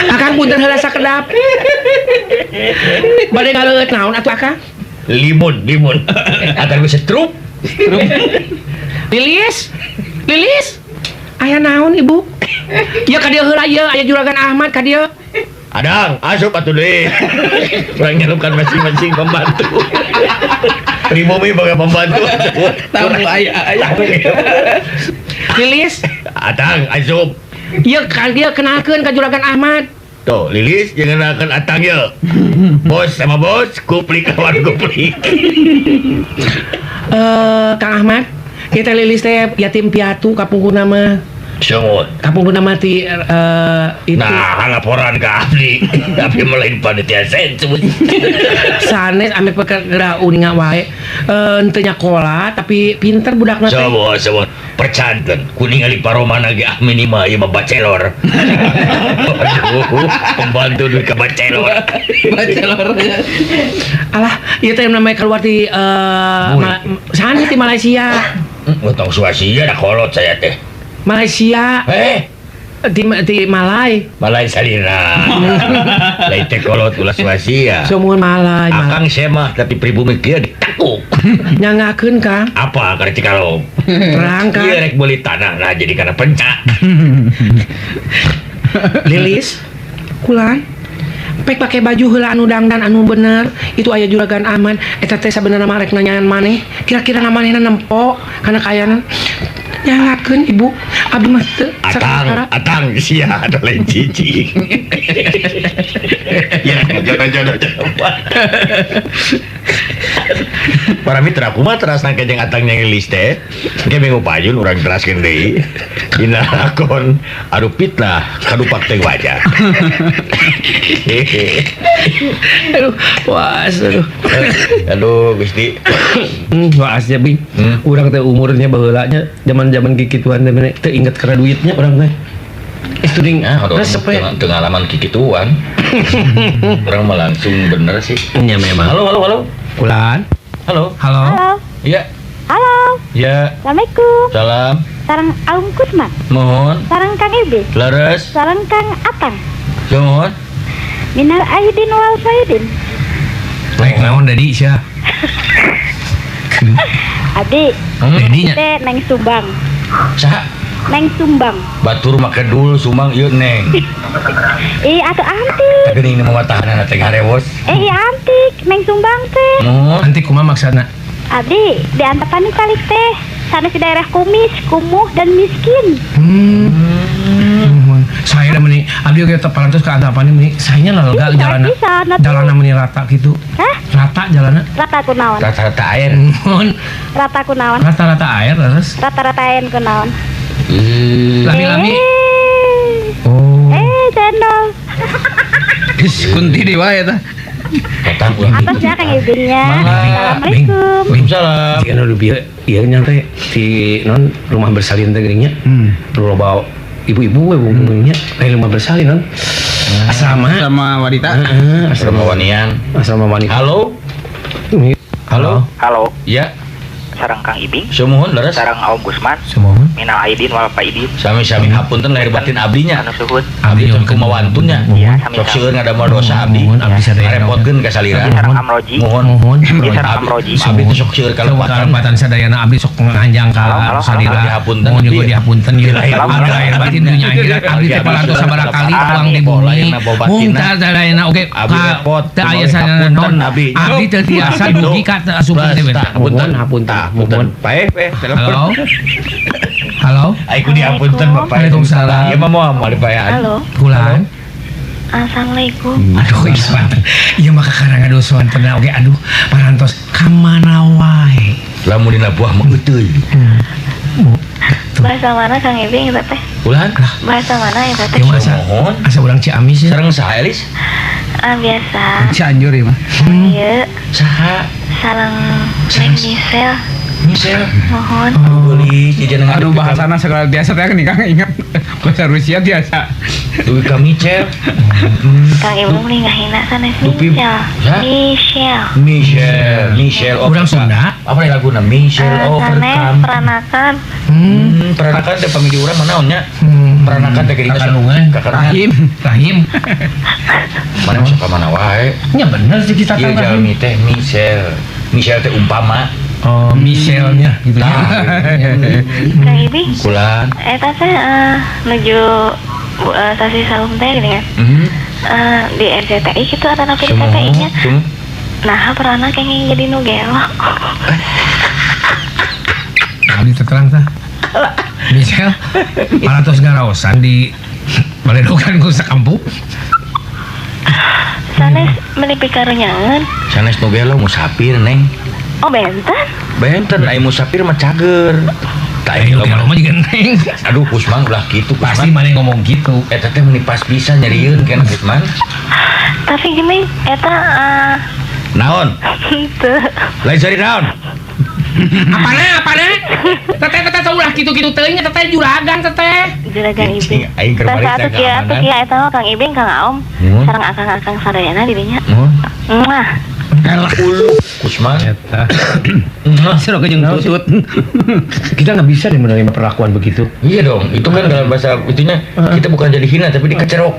Akang punten heula sakedap. Bade ngaleueut naon atuh Akang? Limun, limun. Atar bisa strup. Lilis. Lilis. Aya naon ibu? Ieu ka dieu heula ieu aya Juragan Ahmad ka dieu. Adang, asup atuh deui. Urang nyelupkan masing-masing pembantu. Pribumi boga pembantu. Tamu aya aya. Lilis. Atang, asup. Ieu ka dieu kenalkeun ka Juragan Ahmad. Tuh, Lilis jangan akan atang ya. Bos sama bos, kuplik kawan kuplik. Kang Ahmad, kita Lilis teh yatim piatu kapungkurna mah. Sumut. Kapungkurna mah ti itu. Nah, laporan ke abdi. Tapi melain panitia sensus. Sanes ame perkara uninga wae. Henteu nyakola tapi pinter budakna teh. Coba, coba. Percanten, kuning ali paromana ge ah minimal ieu mah bacelor. Aduh, pembantu duit ka bacelor. Bacelor. Alah, ieu teh namanya keluar di sanes di Malaysia. Tong suasia da kolot saya teh. Malaysia. Di Malai. Malai salina. Lain teh kolot ulah suasia. Semua Malai, Malai. Akang semah tapi pribumi kieu ditekuk. Nyangakeun Kang. Apa karena Cikalong? Terang Kang. Ieu rek meuli tanah nah jadi kana pencak. Lilis. Kulan. Pek pake baju heula anu dangdan anu bener. Itu aya Juragan Ahmad. Eta teh sabenerna mah rek nanyaan maneh. Kira-kira manehna nempo kana kaayana. Nyangakeun ibu. Abdi mah teu Atang, atang sia ada lain cicing. Ya, jangan jangan jangan. Para mitra kumaha terasna ke jeung atang yang Lilis teh? Ke minggu payun urang teraskeun deui. Dina lakon adu fitnah kadupak teh wajah. Aduh, waas aduh. Aduh, Gusti. Waas nya Bing. Urang teh umurnya baheula nya zaman-zaman kikituan teh mene teu inget kana duitnya urang teh. Itu ding Ah, aduh, resep we. Pengalaman kikituan. Urang mah langsung bener sih. Nya memang. Halo, halo, halo. Kulan. Halo. Halo. Halo. Iya. Halo. Ya. Assalamualaikum. Salam. Sareng Aum Kusman. Mohon. Sareng Kang Ibe. Leres. Sareng Kang Atang. Mohon. Minal aidin wal faidin. Naik naon Dedi sia? Adi. Dedinya. Teh Neng Sumbang. Saha? Neng Sumbang. Batur make dul Sumang ieu Neng. Ih atuh antik. Tapi ini mau tahanan teh garewos. Iya antik Neng Sumbang teh. Mohon. Antik kumaha maksudna? Abdi di Antapani kali teh. Sana di daerah kumis, kumuh dan miskin. Mohon. Saya dah meni abdi oge teu parantos ka Antapani meni sayanya lega Bisa, jalanna. bisa, nanti. Jalanna meni rata gitu. Hah? Rata jalanna. Rata kunaon? Rata-rata air. Mohon. Rata kunaon? Rata-rata air terus. Rata-rata air kunaon? Lami-lami. Oh. Cendol. Geus kunti deui wae tah. Datang ulah. Atasnya Kang Ibingnya. Assalamualaikum. Waalaikumsalam. Jika nu bieu ieu nya teh di non rumah bersalin teh geuning nya. Loba ibu-ibu we bungkunya lain rumah bersalin non. Asrama. Sama wanita. Heeh, Asrama asrama wanian. Asrama wanita. Halo. Halo. Halo, Ya, sareng Kang Ibing, sumuhun leres. sareng Aum Gusman, Sumuhun. minal aidin wal faidin. Sami-sami hapunten lahir batin abdinya. Anu suhun. Abdi teh kumaha wantunnya. Iya, Sok sami-sami. seueur ngadamel dosa abdi. Muhun, abdi sadaya. Ngarepotkeun ka salira. Abdi sareng Amroji. Muhun. Muhun. Abdi sareng Amroji. Abdi teh sok seueur kalepatan. Kalepatan sadayana abdi sok nganjang ka Halo, halo, salira. Abdi hapunten. Muhun juga dihapunten ieu. Lahir Abdi lahir batin dunya akhirat. Abdi teh parantos sabaraha kali tuang di bumi. Lahirna bau Mung batinna. teh sadayana oge Abdi repot. teu aya sadayana Hapunten, non. abdi. Abdi teu tiasa dugi ka teu asupkeun teh. Hapunten, Muhun, hapunten. Hapunten. Paeh, paeh, telepon. Halo. Halo. Ai ku dihapunten Bapak. Waalaikumsalam. Ieu mah moal moal dipaehan. Halo. Kulan. Assalamualaikum. Aduh, iya banten. Ieu mah kakarang aduh soantenna oge aduh parantos ka mana wae. Lamun dina buah mah euteui. Bahasa mana Kang Ibing eta teh? Ulan. Bahasa mana eta teh? Ieu mah asa Muhun. asa urang Ciamis ya. Sareng saha Elis? Ah biasa. Cianjur ya mah. Ieu Saha? sareng Neng Michelle. Michelle. Mohon. Aduh geulis jajan Aduh bahasana segala biasa teh nih Kang ingat bahasa Rusia biasa. Dugi ka Michelle. Kang Ibing nih ngahina sanes Dupi. Michelle. Hah? Michelle. Michelle, Michelle. Urang Sunda. Apa ya laguna Michelle Sanes Overcome. peranakan. Peranakan teh pamili urang mah naon nya? Peranakan teh geuning Kakandungan. Kakandungan. Rahim. Rahim. Mana sok ka mana wae. Nya bener sih kita Ieu kan Rahim. jalmi teh Michelle. Michelle teh umpama. Oh, Michelle-nya gitu ya. Kang Ibing. Kulan. Eta teh nuju sasi saum teh gini kan. Di RCTI gitu ada napi di TPI nya. Semua. Nah, pernah kayaknya jadi nu gelo. Abdi terang tah. Michelle, paratos ngaraosan di baledogan ku sakampung. Sanes melipi karunyangan. Sanes nu gelo musafir neng. Oh, benten. Benten aya musafir mah cager. Tah Ayo ieu gelo mah. mah juga neng. Aduh Kusman ulah kitu Pasti Kusman. mana yang ngomong gitu. Eta teh meuni pas bisa nyerieun kan Kusman. Tapi gini, eta Naon? henteu. Lain sari naon? Apana apana? Teteh teteh teh ulah kitu-kitu teuing teteh juragan teteh. Juragan Cing, Ibing. aing keur Tah balik atuh teh kieu atuh keamanan. kieu eta mah Kang Ibing, Kang Aom. Sareng akang-akang sadayana dirinya. Mun. Muah. Ulu Kusman. Eta. Seru ke jeung tutut. Kita nggak bisa deh menerima perlakuan begitu. Iya dong, itu kan dalam bahasa itunya kita bukan jadi hina tapi dikecerok.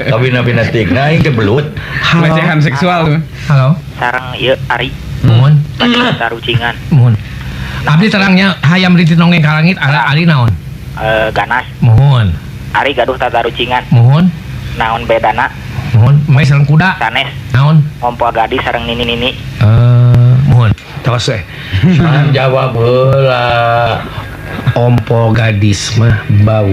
Tapi nabi natik, nah aing teh belut. Halo. Pelecehan seksual tuh. Halo. Sareng ieu Ari Mohon. tarucingan. Mohon. Abdi terangnya hayam ritit nongeng ka langit ala ari naon? Ganas. Mohon. Ari gaduh tatarucingan. Mohon. Naon bedana Mohon. Mae sareng kuda. sanes Naon? ngompol gadis sareng nini-nini. Mohon. Terus eh. Kusman jawab heula. Ompol gadis mah bau.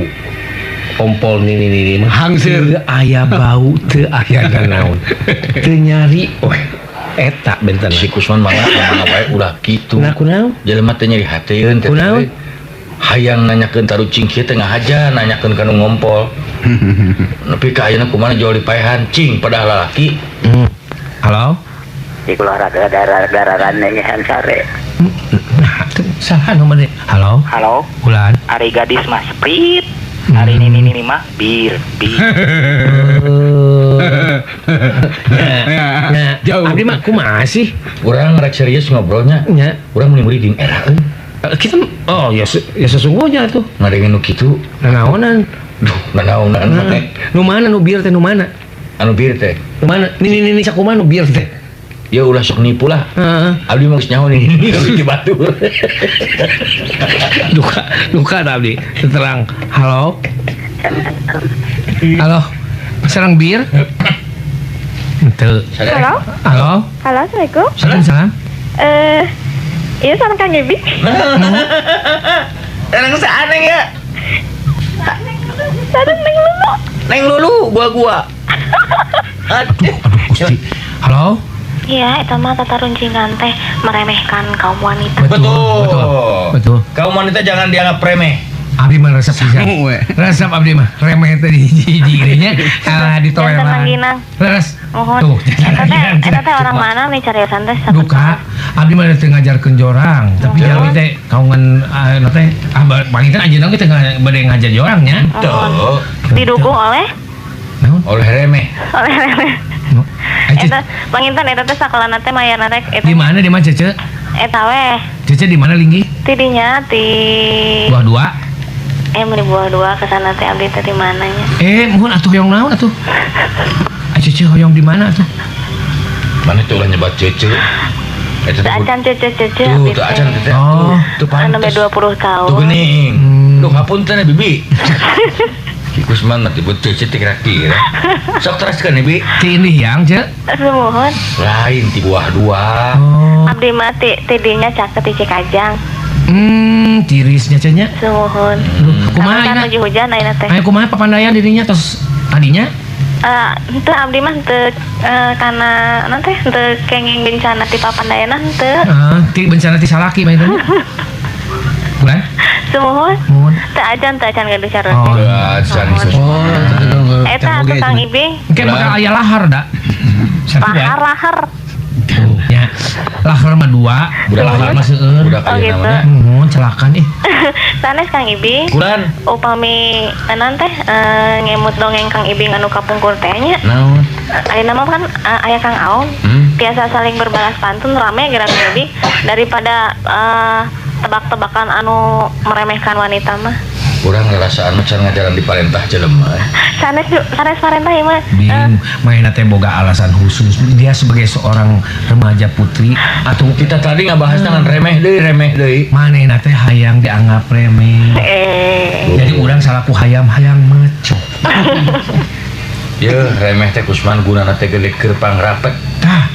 Ompol nini nini mah Hangseur. Teu aya bau, teu aya naon. Teu nyari weh. Eta benten. Si Kusman malah mana wae ulah kitu. Nah kunaon? Jelema teh nyeri hateun teh. Kunaon? Hayang nanyakeun tarucing kieu teh ngahaja nanyakeun ka nu ngompol. Nepi ka ayeuna kumaha jual dipaehan cing padahal lalaki. Halo? Di keluarga darah-dararan nengehan sare. Nah, teu saha nu mah Halo? Halo, Ulan. Ari gadis mah Sprite. Ari nini-nini mah bir, bir. Nah, nah, Jauh. abdi mah kumaha sih? Urang rek serius ngobrolnya. Nya, Urang meuni murid era euy. kita oh ya, ya sesungguhnya tuh. Ngadengin nu kitu. Nanaonan. Duh, nanaonan Nah, nu mana nu bir teh nu mana? Anu bir teh. Nu mana? Nini nini sakumaha nu bir teh? Ya ulah sok nipu lah. Heeh. Abdi mah geus nyaho nih di batur. Duka, duka tah abdi. Terang. Halo. Halo. Serang bir? Henteu. Halo. Halo. Halo, Assalamualaikum. Salam. Iya sareng Kang Ibing. Sareng saaneng ya. Sareng Neng Lulu. Neng Lulu gua. Aduh, aduh Gusti. Halo. Iya, eta mah tataruncingan teh meremehkan kaum wanita. Betul. Betul. Betul. Kaum wanita jangan dianggap remeh. Abdi mah resep pisan. Sangu, we. Resep abdi mah remeh teh di hiji-hiji nya di Jantan toelan. rangginang. Leres. Mohon. Tuh, jantan Eta teh rangginang. eta teh orang mana nih cariosan teh? Duka, abdi mah teu ngajarkeun jorang, tapi Mohon. jalmi teh kaungan nu teh ah panginten anjeunna ge teu bade ngajar jorang nya. Tuh, Didukung oleh Naon? oleh remeh. oleh remeh. No. Eh, Eta panginten eta teh sakolana teh mayarna teh eta Di mana di mana Cece? eta weh. Cece di mana linggi? Tidinya ti Buah dua. Beli buah dua ke sana teh abdi teh di mananya. Mohon atuh hoyong naon atuh? Ah, Cece hoyong di mana atuh? Mana tuh ulah nyebat cece. Eta Teu teh acan cece-cece Tuh, abdi tuh acan teh. teh. Oh. Tuh Anu pantes. 20 tahun. Tuh geuning. Hmm. Duh, hapunten ya bibi. Ki Kusman mah tibut cece teh kira-kira. Sok teraskeun bibi. Ti ini yang, Ce. Sumuhun. Lain ti buah dua. Oh. Abdi mah ti tidinya caket ti Cikajang. Tirisnya Ce nya. Sumuhun. Kumaha Anu ayeuna? nuju hujan ayeuna teh. Ayo kumaha papandayan dirinya tos tadinya? Henteu abdi mah henteu kana naon teh henteu kenging bencana ti papandayana henteu. Heeh, ti bencana ti salaki mah itu. Bulan? Sumuhun. Mohon. Teu acan gaduh Oh. careuh. Tuh, acan. Oh, Eta atuh Kang Ibing Engke bakal aya lahar da. Satu lahar lahar. Ya. Lahar mah dua, Budak lahar mah seueur. Budak Oh, ayeuna gitu. mah nya. Nuhun celakan ih. Sanes Kang Ibing. Kulan. Upami enan teh ngemut dongeng Kang Ibing anu kapungkur teh nya. Naon? Ayeuna mah kan aya Kang Aom. Biasa saling berbalas pantun rame geura Kang Ibing daripada tebak-tebakan anu meremehkan wanita mah. Urang ngerasaan mah can ngajaran di parentah jelema. Sanes sanes parentah ieu mah. Bing, mainna teh boga alasan khusus. Dia sebagai seorang remaja putri atau Kita tadi ngabahas dengan remeh deui, remeh deui. manehna teh hayang dianggap remeh. Jadi urang salaku hayam-hayang maco. Yeuh, remeh teh Kusman gunana teh gede keur pangrapet. Tah,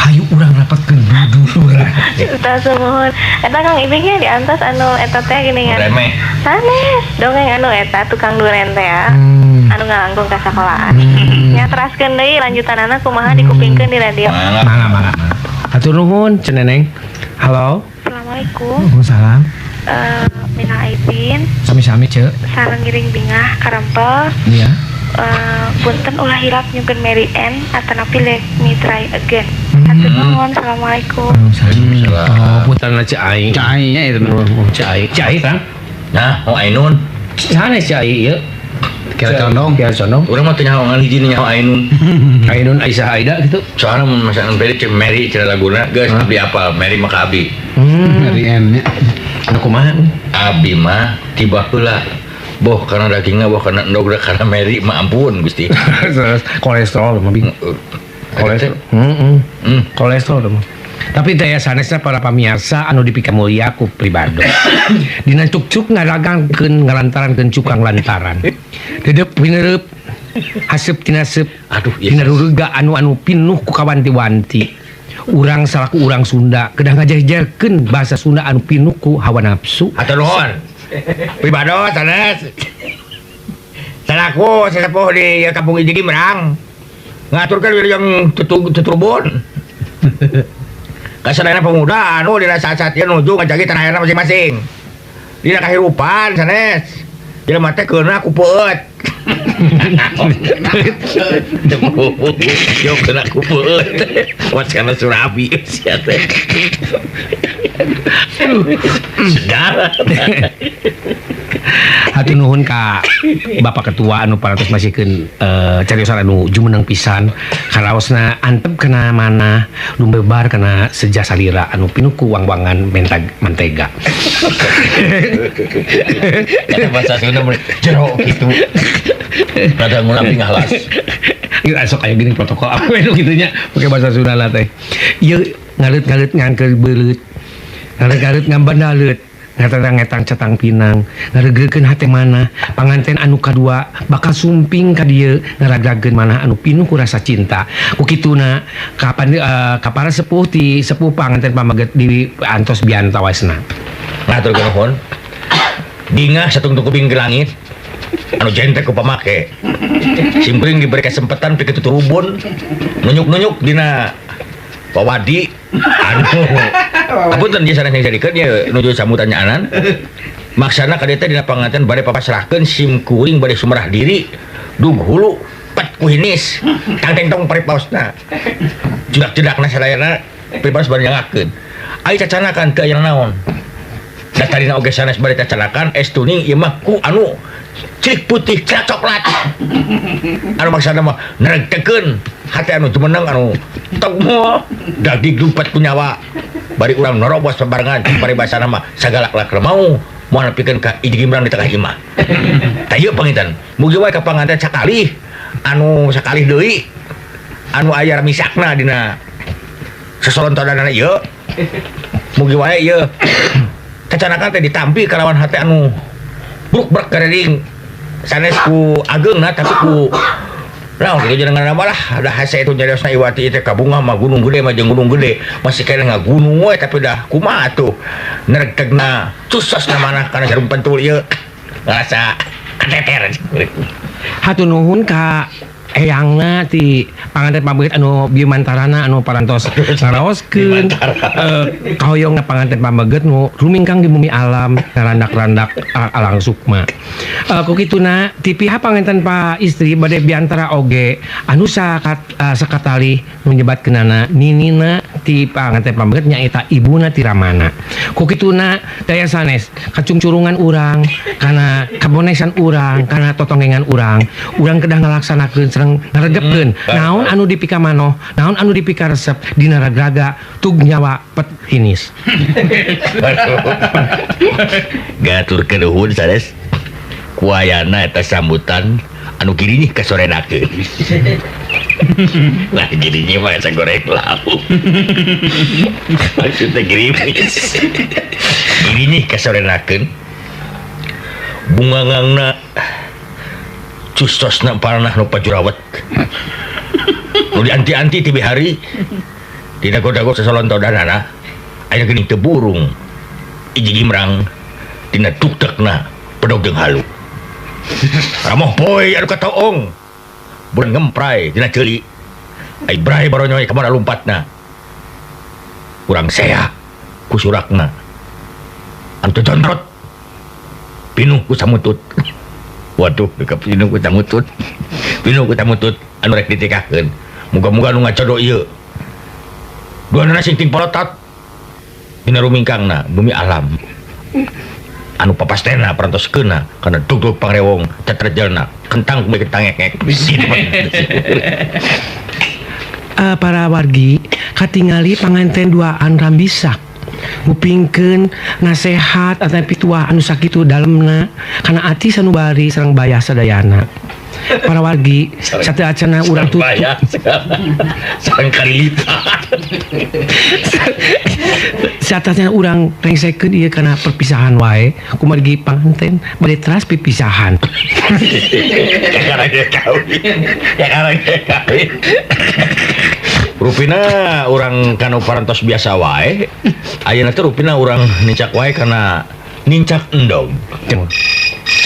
hayu urang rapatkeun duduluran. Tah sumuhun. Eta Kang Ibing nya diantos anu eta teh geuningan. Remeh. Sanes dongeng anu eta tukang duren teh ya. Anu ngalangkung ka sakolaan. Nya teraskeun deui lanjutanana kumaha dikupingkeun di radio. Mangga. Mangga mangga. Hatur nuhun Ceu Neneng. Halo. Assalamualaikum. Waalaikumsalam. Minal aidin Sami-sami Ceu. sareng ngiring bingah karempel. Iya. Punten ulah hilap nyungkeun Mary Ann atanapi Let Me Try Again. Hatur nuhun. Assalamualaikum. Waalaikumsalam. Oh, putrana Ceu Ai. Cai nya itu. Oh, Ceu Ai. Ceu Ai Kang. Nah, oh Ainun. Sanes Ceu Ai ieu. Kira condong. Kira condong. Urang mah teu nyaho ngan hiji nyaho Ainun. Ainun Aisyah Aida gitu. Soalnya mun masakan pede cek Mary cenah laguna geus abdi apal Mary mah ka abdi. Mary Ann nya. Anu kumaha? Abdi mah tiba heula. Boh karena dagingna boh karena endogna karena Mary mah ampun Gusti. Terus kolesterol mah bing. Kolesterol. Heeh. Kolesterol mah. Tapi daya sanesna para pamiarsa anu dipikamulia ku pribado. Dina cuk-cuk ngaragangkeun ngalantarankeun cukang lantaran. Dedep pinereup haseup tinaseup. Aduh, iya. Dina rurega anu-anu pinuh ku kawanti-wanti. Urang salaku urang Sunda kedah ngajajarkeun bahasa Sunda anu pinuh ku hawa nafsu. Hatur nuhun. Pribado sanes. Salaku sesepuh di kampung Ijigi Merang. Ngaturkeun wilujeng tuturubun. Kasadayana pemuda anu dina saat-saat ieu nuju ngajagi tanah airna masing-masing. Dina kahirupan sanes. Jelema teh keuna ku peueut. Yo kena ku peueut. Wacana Surabi sia teh. Segar. Hatur nuhun ka Bapak Ketua anu parantos masihkeun cariosan anu jumeneng pisan karaosna antep kana mana lumbebar kana seja salira anu pinuh ku wang-wangan mentag mantega. Kata bahasa Sunda mun jero kitu. Rada ngulampi ngahlas. Ieu sok aya geuning protokol apa nu kitu nya pake bahasa Sunda lah teh. Ieu ngareut-ngareut ngangkeul beuleut. Ngareut-ngareut ngambandaleut. Ngetang-ngetang cetang pinang ngareugeukeun hate mana panganten anu kadua bakal sumping ka dieu ngaragrageun mana anu pinuh ku rasa cinta ku kituna kapan ka para sepuh ti sepuh panganten pamaget di antos biantawasna. Ngatur nuhun. Bingah satungtung kuping ke langit anu jentek ku pamake. Simpring diberi kesempatan pikeun tuturubun nunyuk-nunyuk dina wawadi anu apunten ieu sanes dijadikeun ieu nuju sambutan nyaanan maksana ka dieu teh dina panganten bade papasrahkeun sim kuring bade sumerah diri dug hulu pet ku hinis tangteng tong paripaosna jedak-jedakna sadayana pribados bade nyangakeun ai cacanakan teu aya naon da tadina oge sanes bade cacanakan es tuning ieu mah ku anu cilik putih cerak coklat anu maksana mah neregkeun hate anu jumeneng anu tong moal daging dumpet ku nyawa bari urang norobos babarengan paribasana mah sagalak-lak mau moal nepikeun ka Iji Gimbrang di tengah imah. Tah ieu panginten mugi wae ka panganten sakalih anu sakalih deui anu aya misakna dina sesolontonanana ieu mugi wae ieu cacanakan teh ditampi kalawan hate anu bruk-brek gareding sanes ku ageungna tapi ku Nah, gitu jangan nama lah. Ada hese itu nyariosna iwati teh kabunga mah gunung gede mah jeung gunung gede. Masih kena ngagunung we tapi dah kumaha tuh. Neregtegna susah mana kana jarum pentul ieu. Ngarasa kateter. Hatur nuhun ka eyangna ti panganten pameuit anu bimantarana anu parantos ngaraoskeun kahoyongna panganten pameget nu rumingkang di bumi alam ngarandak-randak alang sukma. Ku kituna ti pihak panganten pa istri bade biantara oge anu sakatalih nu nyebatkeunana ninina ti panganten pameget nyaeta ibuna ti Ramana. Ku kituna daya sanes kacungcurungan urang kana kabonesan urang kana totongengan urang, urang kedah ngalaksanakeun sareng ngaregepkeun naon anu dipikamanoh, naon anu dipikaresep dina ragraga tug nyawa pet hinis. Ngaturkeun nuhun sanes. Kuayana eta sambutan anu girinyih kasorenakeun. Lah girinyih mah asa goreng lauk. Maksudna girimis. Girinyih kasorenakeun. Bungangangna custosna paranah nu pajurawat. Nu dianti-anti tibi hari dina dago-dago sasolontodanana aya geuning teu burung iji gimrang dina duktekna pedog jeung halu. Ramoh poe anu katoong bulan ngempray dina ceuli ai bray baronyoy ka mana lumpatna urang sea ku surakna anu teu jontrot pinuh ku samutut. Waduh pinuh ku samutut, pinuh ku samutut anu rek ditikakeun. Muga-muga nu ngacodo ieu duanana sing ting porotot dina rumingkangna bumi alam anu papastena parantos keuna kana dugdug pangrewong tetrejelna kentang kumaha kentang ngek. Para wargi katingali panganten duaan rambisak ngupingkeun nasehat atawa pituah anu sakitu dalemna kana ati sanubari sareng bayah sadayana. Para wargi sateu acana urang tutup sareng kalilita. Saatnya urang rengsekeun ieu kana perpisahan wae kumargi panganten bade teras pipisahan. Kakara ge kawin, kakara ge kawin. Rupina urang kanu parantos biasa wae. Ayeuna teh rupina urang nincak wae kana nincak endog.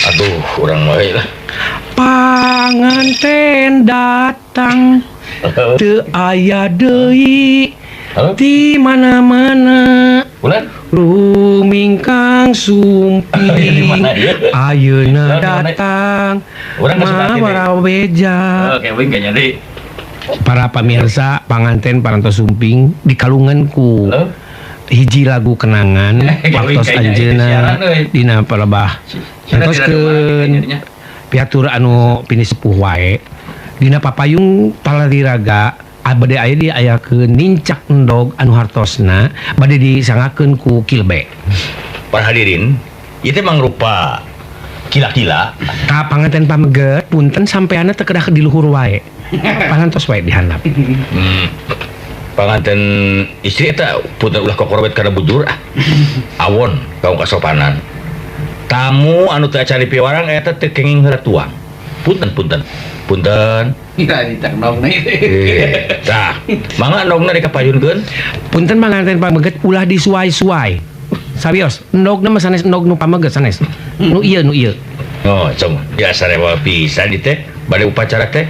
Aduh, urang wae lah. Panganten datang teu aya deui di mana-mana. Rumingkang sumping ayeuna datang mawaraweja. Para pamirsa panganten parantos sumping di kalungan ku hiji lagu kenangan waktos anjeunna dina palebah nantoskeun piatur anu pini sepuh wae dina papayung palariraga bade aya diayakeun nincak endog anu hartosna bade disangakeun ku Kilbe. Para hadirin, ieu teh mangrupa kila-kila ka panganten pameget punten sampeanna teu kedah di luhur wae. Parantos wae dihandap. Panganten istri eta punten ulah kokorobet kana bujur ah. Awon kaum kasopanan. Tamu anu teu acan dipiwarang eta teu kenging heula tuang. Punten punten. Punten. Iya ditaknongna. Tah, mangga endogna dikapayunkeun. Punten panganten pameget ulah disuai-suai. Sawios, endogna mah sanes endog nu pameget sanes. Nu ieu nu ieu. Oh, cuma biasa rewa pisan ieu teh. Bade upacara teh.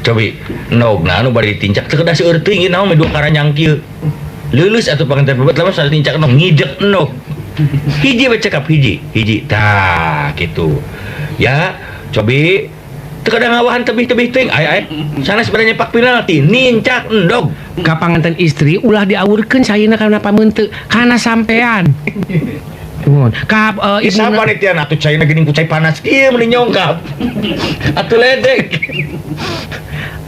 Cobi endogna anu bade ditincak teu kedah seueur teuing ieu naon mah dua karanyang kieu. Leuleus atuh panganten pameget lamun sanes nincak endog ngidek endog. Hiji we cekap hiji, hiji. Tah kitu. Ya, cobi teu kada ngawahan tebih-tebih teuing. Aya aya sanes bade nyepak penalti nincak endog. Ka panganten istri ulah diawurkeun sayeuna kana pameunteuk kana sampean. Nuhun. Ka ibuna panitian atuh caina geuning ku cai panas kieu meuni nyongkap. Atuh ledek.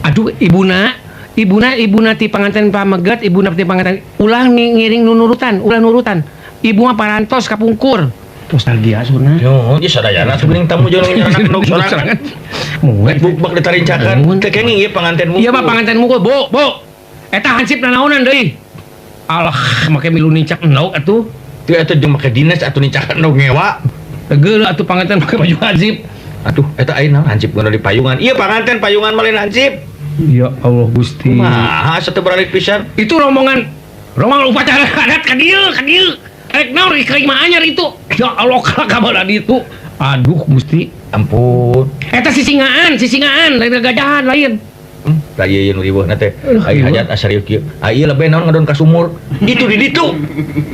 Aduh ibuna, ibuna ibuna ti panganten pameget, ibuna ti panganten ulah ngiring nunurutan, ulah nurutan. Ibu mah parantos kapungkur. Nostalgia suna. Yo, ieu sadayana atuh geuning tamu jeung nyaranak endog sorangan. Mun buk bak ditarincakan. Teu kenging ieu panganten mukul. Ieu mah panganten mukul, Bu, Bu. Eta hansip nanaonan deui. Alah, make milu nincak endog atuh. Teu atuh jeung make dinas atuh nincak endog ngewa. Geuleuh atuh panganten make baju hansip. Aduh, eta ayeuna hansip geuna di payungan. Ieu panganten payungan mah lain hansip. Ya Allah Gusti. Kumaha asa teu baralik pisan. Itu rombongan rombongan upacara adat ka dieu, ka dieu. Rek naon rek mah anyar itu. Ya Allah kabar itu. Aduh Gusti, ampun. Eta sisingaan, sisingaan lain gagajahan lain. Lah ieu nu riweuhna teh. Ai hajat asa rieu kieu. Ai ieu lebeh naon ngadon ka sumur. Itu di ditu.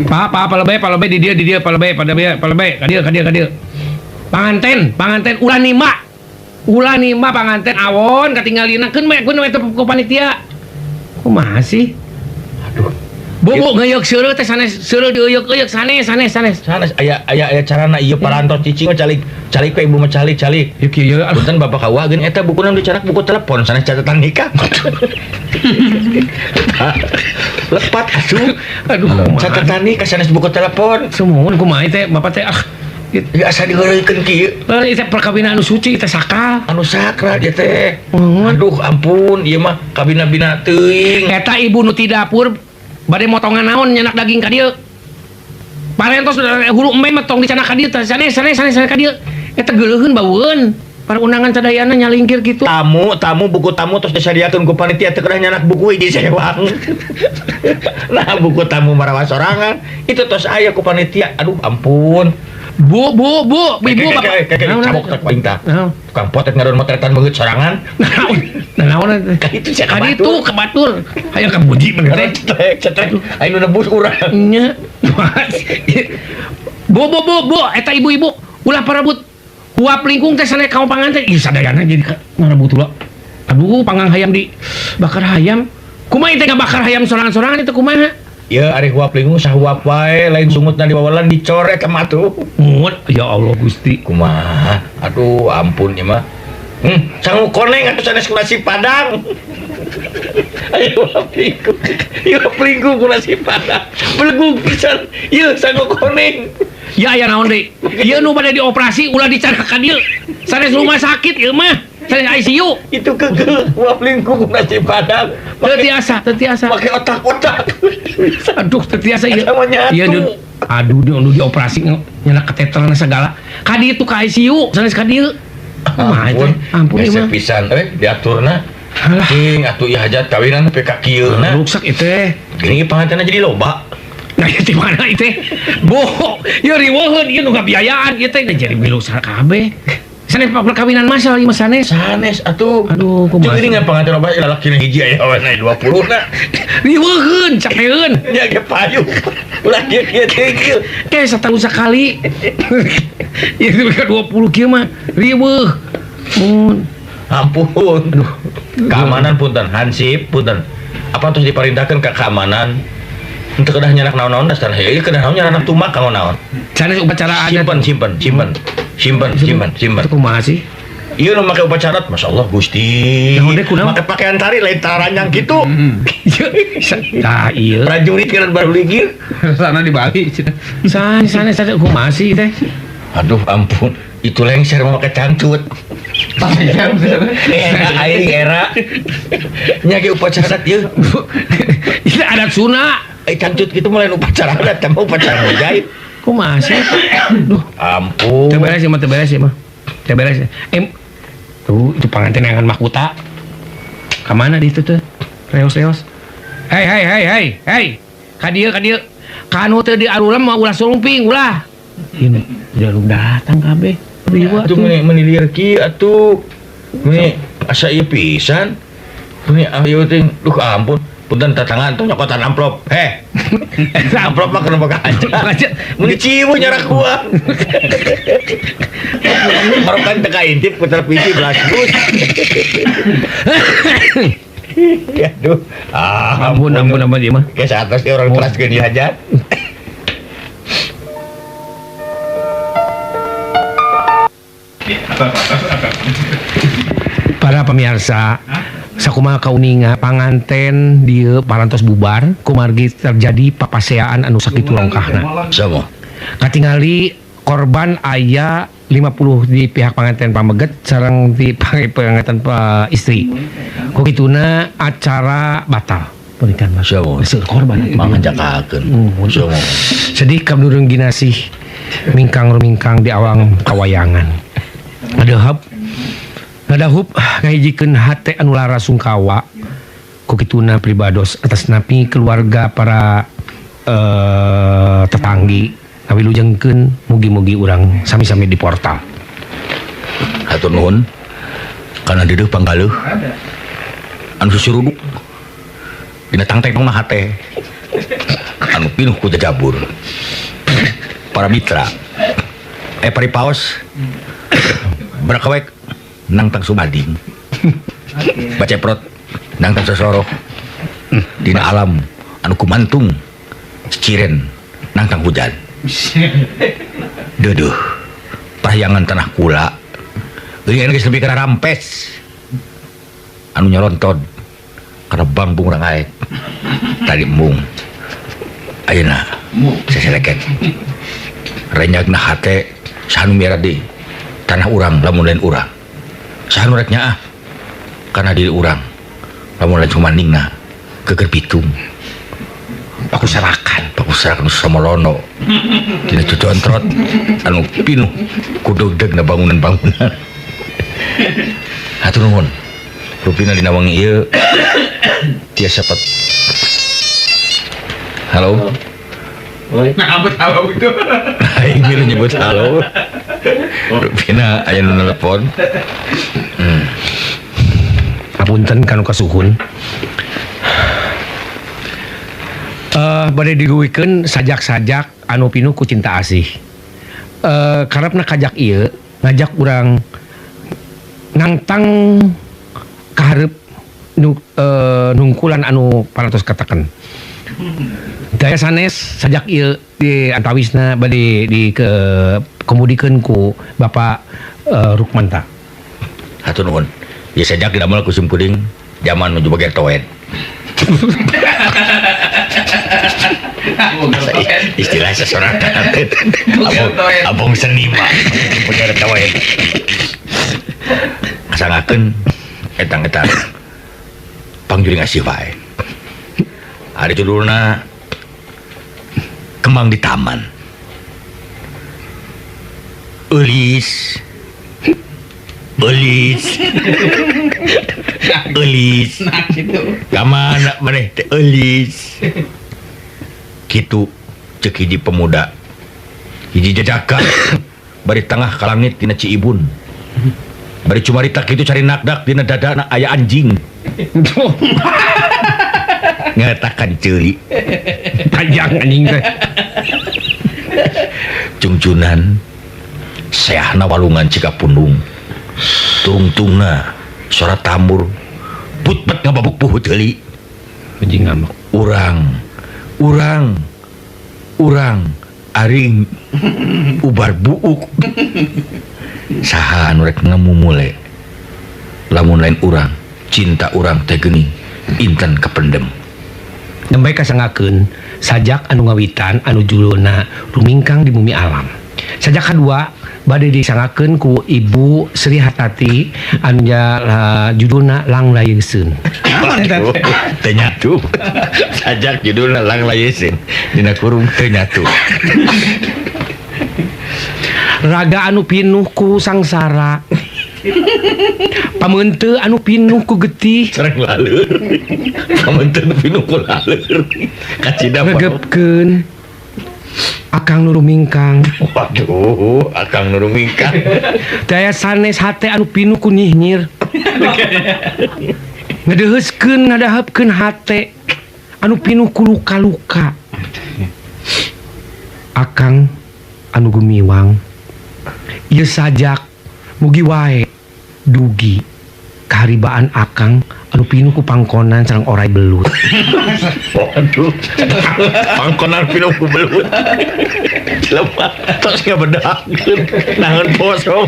Pa pa palebeh di dieu palebeh pada palebeh ka dieu ka dieu ka dieu. Panganten, panganten ulah nimba. Ulah nimba panganten awon katinggalina keun we keun we teu ku panitia. Kumaha sih? Aduh. Bobo ngeuyeuk seureuh teh sanes seureuh dieuyeuk-euyeuk sanes sanes sanes. Sanes aya aya aya carana ieu parantos cicing mah calik calik we ibu mah calik calik. Ieu kieu ieu. Punten Bapak Kawa geun eta bukuna nu dicarak buku telepon sanes catatan nikah. Lepat asuh. Aduh, kumaha. Catatan nikah sanes buku telepon. Sumuhun kumaha teh Bapak teh ah. Ya asa diheureukeun kieu. Ieu teh perkawinan anu suci teh sakral. Anu sakral ieu teh. Muhun. Aduh ampun ieu mah kabina-bina teuing. Eta ibu nu ti dapur bade motongan naon nyanak daging ka dieu. Parentos hulu embe mah tong dicanak ka dieu teh sanes sanes sanes ka dieu. Eta geuleuheun baueun. Para undangan sadayana nyalingkir kitu. Tamu, tamu buku tamu terus disadiakeun ku panitia teu kedah nyanak buku hiji sewang. Nah, buku tamu marawa sorangan itu tos aya ku panitia. Aduh ampun. Bu, bu, bu, ibu bapak. Cabok tak paling tah. Tukang potret ngadon motretan beungeut sorangan. Naon? Naon? Ka itu sia ka ditu ka batur. Hayang kabuji mah teh. Cetrek, cetrek. Aing nu nebus urang. Nya. Bu, bu, bu, bu, eta ibu-ibu ulah parebut huap lingkung teh sanes ka panganten. Ih sadayana jadi ngarebut ulah. Aduh, panggang hayam di bakar hayam. Kumaha teh ngabakar hayam sorangan-sorangan itu kumaha? Ya ari huap lingkung sahuap wae lain sungutna diwawalan dicoret sama tuh. Mun ya Allah Gusti. Kumaha? Aduh ampun ieu mah. Sangu koneng atuh sanes ku nasi padang. Ayo huap lingkung. Ieu huap lingkung ku nasi padang. Belegug pisan. Ieu sangu koneng. Ya aya naon deui? Ieu nu bade dioperasi ulah dicarak ka dieu. Sanes rumah sakit ieu mah. Sanes ICU. Itu kekeh huap lingkung ku nasi padang. Teu tiasa, teu tiasa. Make otak-otak. Aduh, teu tiasa ieu. Ieu aduh, nu dioperasi nyenak kateterna segala. Ka ditu ka ICU, sanes ka dieu. Kumaha teh? Ampun ieu mah. Pisan euy diaturna. Cing atuh ieu hajat kawinan nepi ka kieu na. Ruksak ieu teh. Gini pangantenna jadi loba. Nah, ieu di mana ieu teh? Bo, ieu riweuheun ieu nu ngabiayaan ieu teh jadi milu sakabeh. Sanes perkawinan masal ieu mah sanes. Sanes atuh. Aduh, kumaha. Jeung ini panganten loba lalakina hiji aya aweuna 20 na. Riweuheun, capeun. Nya ge payu. Ulah kieu-kieu teh kieu. Ke satahun sakali. Ieu teh 20 kieu mah riweuh. Mun ampun. Aduh. Keamanan punten, hansip punten. Apa terus diperintahkan ke keamanan? Untuk kedah nyanak naon-naon dasar ieu kedah naon nyanak tumak kanggo naon. Sanes upacara adat. Simpen, simpen, simpen. Simpen, simpen, simpen. Itu kumaha sih? Ieu nu make upacara, masyaallah Gusti. Make pakaian tari lain taranyang kitu. Tah ieu. Prajurit kan baru ligir. Sana di Bali. Sanes sanes sanes kumaha sih teh? Aduh ampun, itu lengser mau make cangcut. Era aing era. Nya ge upacara ieu. Itu adat Sunda. Cangcut gitu mulai upacara adat tambah upacara jahit. Kumaha sih? Duh, ampun. Teu beres ieu mah, teu beres ieu mah. Teu beres. Tuh itu panganten yang mahkota. Ka mana di itu teh? Reos-reos. Hei hei hei hei hei. Ka dieu ka dieu. Ka anu teu diarulem mah ulah surumping ulah. Ini jalur datang kabeh. Atuh meuni lieur kieu atuh. Meuni asa ieu pisan. Meuni ayo teh duh ampun. Punten tatangan tuh nyokotan amplop. Heh. Amplop mah kena boga aja. Meuni ciwu nyarak gua. Marokan teu kaintip ku televisi belas bus. Aduh. Ah, ampun ampun ampun ieu mah. Geus atas ieu urang teraskeun ieu hajat. Para pemirsa, sakumaha kauninga panganten dieu parantos bubar kumargi terjadi papaseaan anu sakitu longkahna. Sama. Katingali korban aya 50 di pihak panganten pameget sareng di panganten istri. Ku kituna acara batal pernikahan mah. Sama. Seueur korban mangajakakeun. Sama. Sedih kabdurung ginasih mingkang rumingkang di awang kawayangan. Ngadahap ngadahub ngahijikeun hate anu lara sungkawa ku kituna pribados atas napi keluarga para tetanggi ngawilujengkeun mugi-mugi urang sami-sami di portal. Hatur nuhun kana deudeuh panggaleuh anu susuruduk dina tangtengna hate anu pinuh ku jajabur. Para mitra paripaos berakawek nangtang sumading baceprot nangtang sosoro dina alam anu kumantung Ciciren nangtang hujan. Deudeuh parahyangan tanah kula. Geuningan geus lebih kana rampes. Anu nyoronton kana bangpung urang aek. Tadi embung. Ayeuna seseleket. Renyagna hate saha nu miara deui tanah urang lamun lain urang. Saha nu rek nyaah kana diri urang lamun lain sumandingna geger pitung. Pakusarakan, pakusarakan samolono. Dina cocontrot anu pinuh ku degdegna bangunan-bangunan. Hatur nuhun. Rupina dina wengi ieu tiasa pat. Halo. Nah, apa tahu itu? Aing milu nyebut halo. Rupina aya nu nelepon. Apunten kanu kasuhun. Bade diguwikeun sajak-sajak anu pinuh ku cinta asih. Karepna kajak ieu ngajak urang nangtang kaharep nu nungkulan anu parantos katakan. Daya sanes sajak ieu di antawisna bade di ke kemudikeun ku Bapak Rukmanta. Hatur nuhun. Ya sajak didamel ku simkuring zaman nuju bager toen. Istilah sesoratan abong seni mah bager toen. Kasangakeun etang-etang pangjuring asih wae. Ada judulna Kembang di Taman. Eulis. Eulis. Eulis. Nah, gitu. Ka mana maneh teh eulis. Kitu ceuk hiji pemuda. Hiji jajaka bari tengah ka langit dina Ciibun. Bari cumarita kitu cari nakdak dina dadana aya anjing. Ngatakan ceuli. Panjang anjing teh. Cungcunan seahna walungan cika pundung. Tungtungna suara tambur. Putpet ngababuk puhut heuli. Anjing ngamuk. Urang urang urang aring ubar buuk. Saha anu rek ngamumule. Lamun lain urang, cinta urang teh geuning inten kapendem. Nembe kasangakeun sajak anu ngawitan anu judulna Rumingkang di Bumi Alam. Sajak kadua bade disangakeun ku Ibu Sri Hartati anu judulna Lang Layeuseun. Teu nyatu. Sajak judulna Lang Layeuseun dina kurung teu nyatu. Raga anu pinuh ku sangsara. Pameuteu anu pinuh ku getih. Sareng laleur. Pameuteu anu pinuh ku laleur. Kacida ngegepkeun akang nu rumingkang. Waduh, akang nu rumingkang. Daya sanes hate anu pinuh ku nyinyir. Ngedeuheuskeun ngadahepkeun hate anu pinuh ku luka-luka. Akang anu gumiwang ieu sajak mugi wae dugi kaharibaan akang anu pinuh ku pangkonan sareng orai belut. Waduh, pangkonan pinuh ku belut. Jelema tos ngabedakeun naon poso.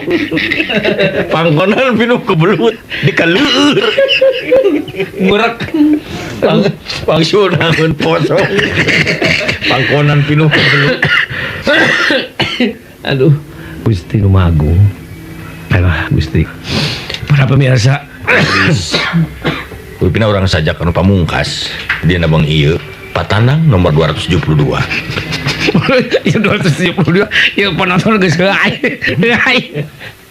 Pangkonan pinuh ku belut dikaleur. Ngurek. Pangsul naon poso. Pangkonan pinuh ku belut. Aduh, Gusti nu Maha Agung. Alah Gusti. Para pemirsa, Rupina urang sajak anu pamungkas dina bang ieu Patanang nomor 272. Ya 272 ya penonton geus heuay.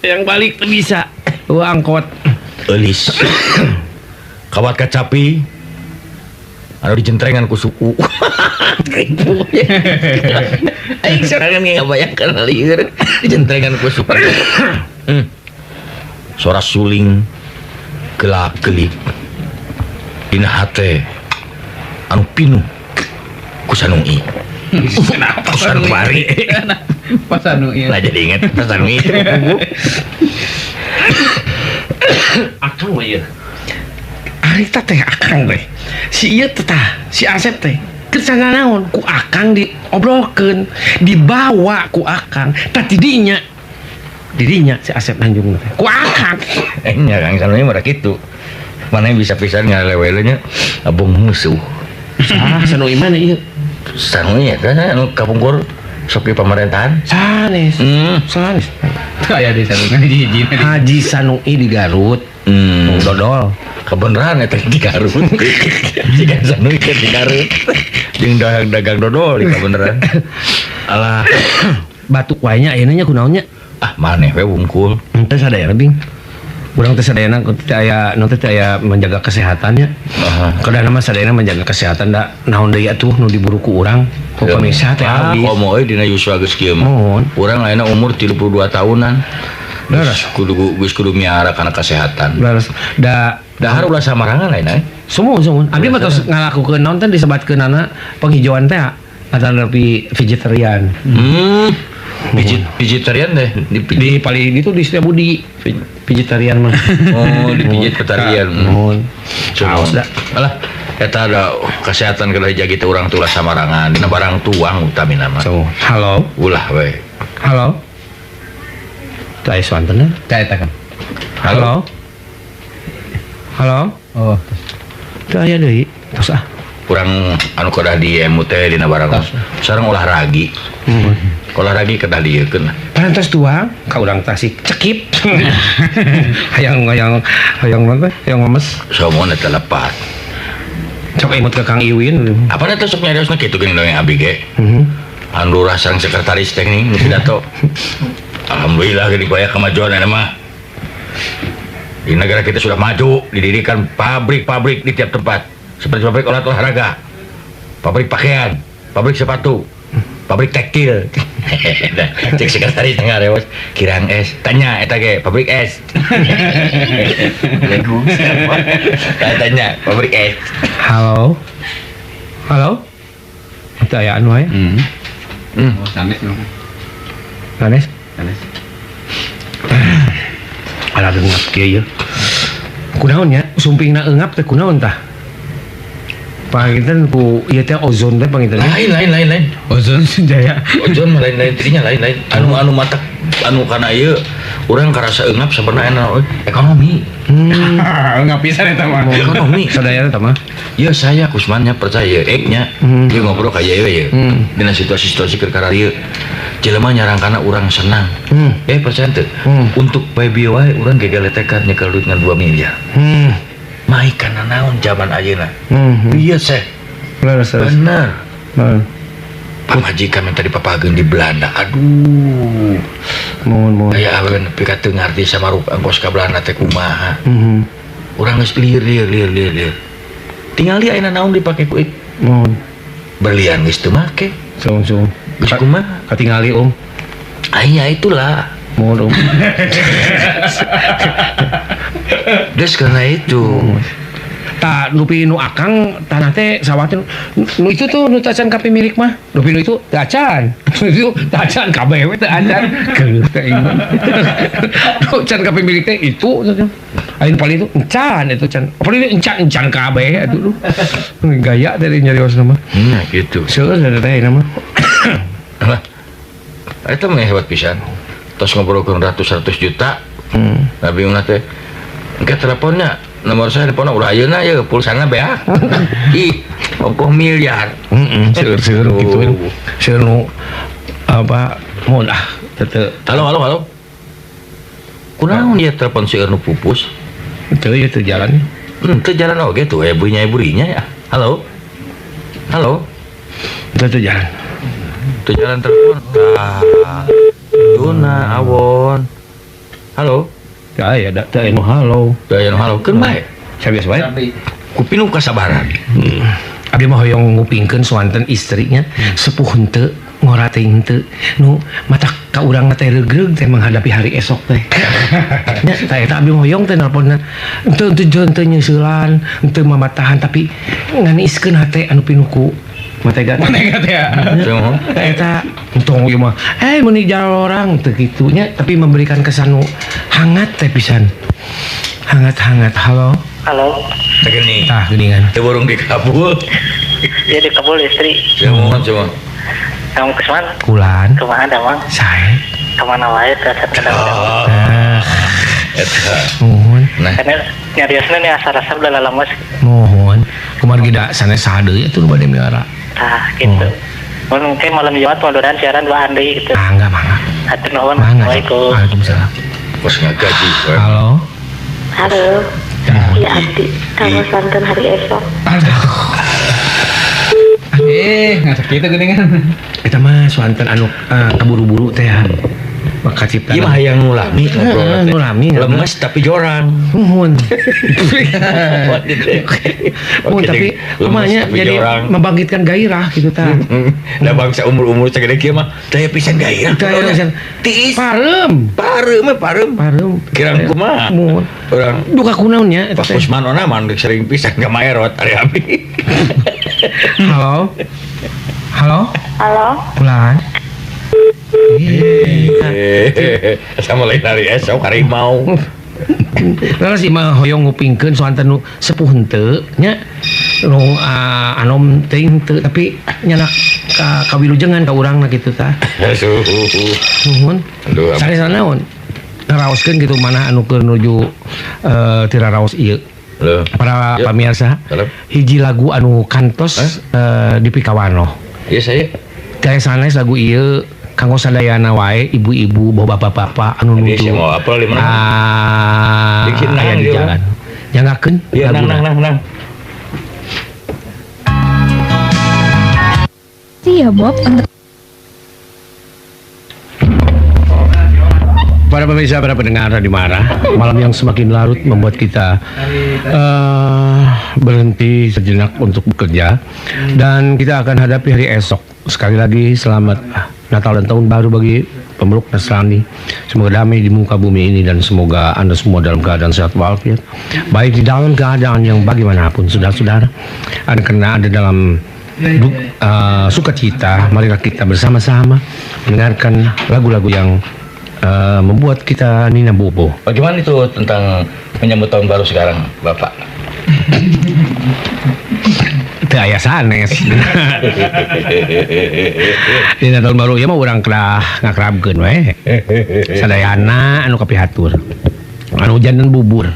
Yang balik teu bisa. Eueuh angkot. Eulis. Kawat kacapi anu dijentrengan ku suku. Aing sorangan ge ngabayangkeun lieur dijentrengan ku suku. Suara suling gelak-gelik dina hate anu pinuh ku sanungi. Kenapa Kusanubari? Pasanui. Lah jadi inget pasanui itu. Akang mah ieu. Harita teh akang teh. Si ieu teh tah, si Asep teh. Kesana naon ku akang diobrolkeun, dibawa ku akang. Tah didinya. Didinya si Asep Tanjung teh. Ku akang. Nya Kang Sanui mah kitu. Mana bisa pisan ngalewele nya abong musuh. Ah, Sanui mana ieu? Sanui eta anu kapungkur sok di pemerintahan. Sanes. Sanes. Teu aya di sarungan hiji-hiji. Haji Sanui di Garut. Dodol. Kebenaran eta di Garut. Jika Sanui ke di Garut. Jeung dagang dodol di kebenaran. Alah, batuk wae nya ayeuna nya kunaon nya? Ah, maneh we wungkul. Teu sadayana bing. Urang teh sadayana teh aya nu teh aya menjaga kesehatannya. Kadang mah sadayana menjaga kesehatan da naon deui atuh nu diburu ku urang. Ku pemirsa teh habis. Komo euy dina yuswa geus kieu mah. Urang lainna umur 32 tahunan. Leres. Kudu geus kudu miara kana kesehatan. Leres. Da dahar ulah samarangan lainna. Sumuhun. Abdi mah tos ngalakukeun naon teh disebatkeunana penghijauan teh atanapi vegetarian. Vegetarian deh di paling itu di Setiabudi vegetarian mah. Oh, dipijit vegetarian. Mohon. Awas dah. Alah, eta ada kesehatan kada dijagi teh urang tulah samarangan dina barang tuang utamina mah. So, halo. Ulah we. Halo. Teu aya suantenna? Teu eta kan. Halo. Halo. Oh. Teu aya deui. Tos ah. Urang anu kedah di MUT dina barang sareng olahragi. Olahragi kedah dieukeun. Parantos tuang ka urang Tasik cekip. Hayang hayang hayang naon teh? Hayang memes. Somo eta lepat. Sok imut ka Kang Iwin. Apa eta sok nyariosna kitu geuning dongeng abdi ge? Anu lurah sareng sekretaris teh geuning nu pidato. Alhamdulillah geuning aya kemajuan eta mah. Di negara kita sudah maju, didirikan pabrik-pabrik di tiap tempat. Seperti pabrik alat olahraga, pabrik pakaian, pabrik sepatu, pabrik tekstil. Cek sekretaris tengah rewas, kirang es, tanya eta ge pabrik es. Tanya pabrik es. Halo. Halo. Itu aya anu aya. Oh, sanes nu. Sanes? Sanes. Ala eungap kieu ye. Kunaon nya? Sumpingna eungap teh kunaon tah? Panginten ku ieu teh ozon teh panginten. Lain. Ozon Jaya. Ozon mah lain-lain tidinya lain-lain. Anu matak anu kana ieu urang karasa eungap sabenerna ekonomi. Eungap pisan eta mah. Ekonomi sadayana eta mah. Ieu saya Kusmannya percaya eknya. Ieu ngobrol ka ieu ye. Dina situasi-situasi keur kararieu. Jelema nyarangkana urang senang. Percaya teu? Untuk baby wae urang gegeletekan nyekel duit ngan 2 miliar. Mai kana naon zaman ayeuna. Ieu seh. Bener. Pamajikan minta dipapageun di Belanda. Aduh. Mohon. Aya awewe nepi ka teu ngarti samaruk angkos ka Belanda teh kumaha. Urang geus lieur. Tingali ayeuna naon dipake ku ik. Mohon. Berlian geus teu make. Sung. Geus kumaha? Katingali om. Aya itulah. Mohon om. Terus karena itu. Ta nupi nu akang tanah teh sawah teh nu itu tuh nu tacan ka pemilik mah. Nupi nu itu teu acan. Nu itu teu acan kabeh we teu acan. Geuleuh teh ieu. Nu can ka pemilik teh itu ayeuna paling itu encan itu can. Paling encan kabeh atuh lu. Gaya teh nyariosna mah. Gitu. Seueur teh ayeuna mah. Lah. Eta mah hebat pisan. Tos ngobrolkeun ratus-ratus juta. Nabi ulah teh. Engke teleponnya nomor saya teleponnya ulah ayeuna ye pulsana beak. Ih, ongkoh miliar. Seueur kitu. Seueur nu apa mun ah teu. Halo. Kunaon ieu telepon seueur nu pupus? Teu ieu teu jalan. Teu jalan oge tuh bunyi burinya ya. Halo. Halo. Teu jalan. Teu jalan telepon. Ah. Tuna awon. Halo. Ya ya da teu anu halo. Teu anu halo keun bae. Sabiasa bae. Kupinu kasabaran. Abdi mah hoyong ngupingkeun suanten istrinya sepuh henteu ngora teh henteu nu mata ka urang teh reugreug teh menghadapi hari esok teh. Nya tah eta abdi mah hoyong teh nelponna. Henteu henteu nyeusulan, henteu mamatahan tapi nganiiskeun hate anu pinuku. Mategat. Mategat ya. Eta entong ieu mah. Meuni jalorang teu kitu nya tapi memberikan kesan nu hangat teh pisan. Hangat-hangat. Halo. Halo. Teh Tah geuningan. Teu burung dikabul. Iya dikabul istri. Semua semua. Kang Kusman. Kulan. Kumaha damang? Sae. Kamana wae teh Oh. Eta. Mohon. Nah. Karena nyariosna nih asa-rasa udah lama. Mohon. Kumargi da sanes saha deui atuh nu bade miara. Tah gitu. Oh. Mungkin malam Jumat mudah-mudahan siaran dua deui gitu. Mangga mangga. Hatur nuhun. Mangga. Assalamualaikum. Waalaikumsalam. Kos ngagaji. Halo. Halo. Iya abdi. Kamu santan hari esok. Ngasih kitu geuningan. Eta mah suanten anu kaburu-buru teh ya. Maka cipta. Ieu mah hayang nu lami ngobrol teh. Nu lami. Lemes tapi jorang. Nuhun. Nuhun tapi kumanya jadi membangkitkan gairah gitu tah. Da bangsa umur-umur sagede kieu mah teh pisan gairah. Teh pisan. Tiis. Pareum. Pareum mah pareum. Pareum. Kirang kumaha? Nuhun. Urang duka kunaon nya eta teh. Pak Kusman ona mah sering pisan ka maerot ari abdi. Halo. Halo. Halo. Pulang. Sama lain hari esok harimau. Lalu sih mah hoyong ngupingkeun soanten nu sepuh henteu nya nu anom teuing henteu tapi nyanak ka kawilujengan ka urangna kitu tah. Nuhun. Sanes naon? Ngaraoskeun kitu mana anu keur nuju tira raos ieu. Para pamirsa, hiji lagu anu kantos dipikawanoh. Iya saya. Teh sanes lagu ieu kanggo sadayana wae ibu-ibu bawa bapak-bapak anu nuju. Aya di jalan. Nyangakeun laguna. Nang. Iya Bob untuk para pemirsa, para pendengar di mana malam yang semakin larut membuat kita berhenti sejenak untuk bekerja dan kita akan hadapi hari esok. Sekali lagi selamat Natal dan Tahun Baru bagi pemeluk Nasrani. Semoga damai di muka bumi ini dan semoga Anda semua dalam keadaan sehat walafiat. Baik di dalam keadaan yang bagaimanapun, saudara-saudara. Anda kena ada dalam sukacita. Marilah kita bersama-sama mendengarkan lagu-lagu yang membuat kita nina bobo. Bagaimana itu tentang menyambut tahun baru sekarang, Bapak? Teu aya sanes. Dina tahun baru ieu mah urang kedah ngakrabkeun we. Sadayana anu kapihatur. Anu hujan dan bubur.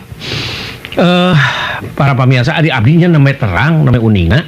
Para pamirsa adi abdi nya namanya terang, namanya uninga.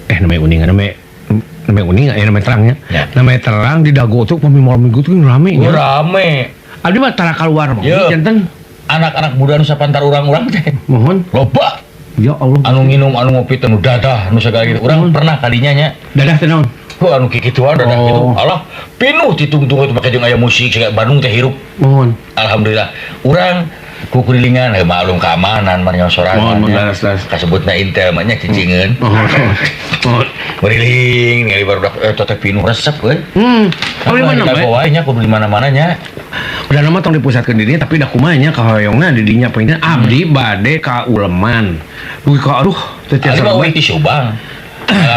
Namanya uninga, namanya uninga ya namanya terangnya. Ya. Namanya terang di Dago tuh pami malam minggu tuh rame nya. Rame. Abdi mah tara kaluar mah janten anak-anak muda nu sapantar urang-urang teh. Mohon. Loba. Ya Allah. Anu nginum, anu ngopi teh nu dadah, nu segala gitu. Urang pernah kalinya nya. Dadah teh naon? Heuh anu kikituan dadah gitu. Alah, pinuh ditungtung itu make jeung aya musik siga Bandung teh hirup. Mohon. Alhamdulillah. Urang kukurilingan maklum keamanan mah sorangan. Mohon kasebutna intel mah nya cicingeun. Mohon. Muriling ningali barudak eta teh pinuh resep euy. Kudu di mana wae nya kudu di mana-mana nya. Udah nama tong dipusatkeun di dinya tapi da kumaha nya kahoyongna di dinya poinna abdi bade ka uleman. Dugi ka aduh teu tiasa. Abdi mah di Subang.